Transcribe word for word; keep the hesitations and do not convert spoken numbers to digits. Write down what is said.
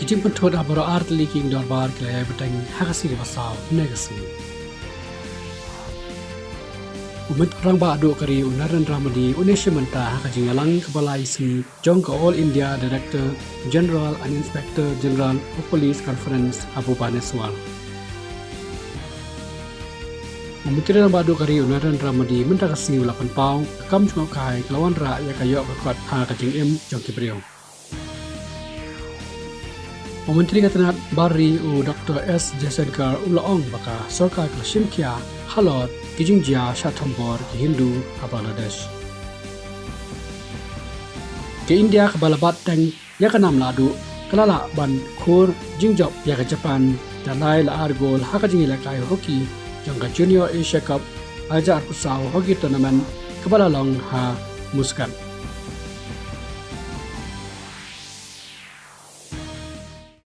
Ki jingpynthut ha baroh ar tylli ki dorbar ki la ïai bteng ha ka sngi kaba saw ne ka sngi. U Myntri Rangbah Duh ka ri u Narendra Modi u ne shi mynta ha ka jingïalang kaba lai sngi jong ka All India Director General and Inspector General of Police Conference ha Bhubaneswar. U Myntri Rangbah Duh ka ri u Narendra Modi mynta ka sngi u la pynpaw ka kam jngohkai ka la wanrah ïa ka ïoh ka kot ha ka jingim jong ki briew. U Myntri ka tnat bar ri u Doctor S Jaishankar u la ong ba ka sorkar ka la shim khia halor ki jingjia shah thombor ki Hindu ha Bangladesh. Ka India kaba la bat teng ïa ka nam lahduh ka la lah ban khur jingjop ïa ka Japan da lai la ar gol ha ka jingïalehkai hockey jong ka Junior Asia Cup ar hajar arphew saw hockey tournament kaba la long ha Muscat.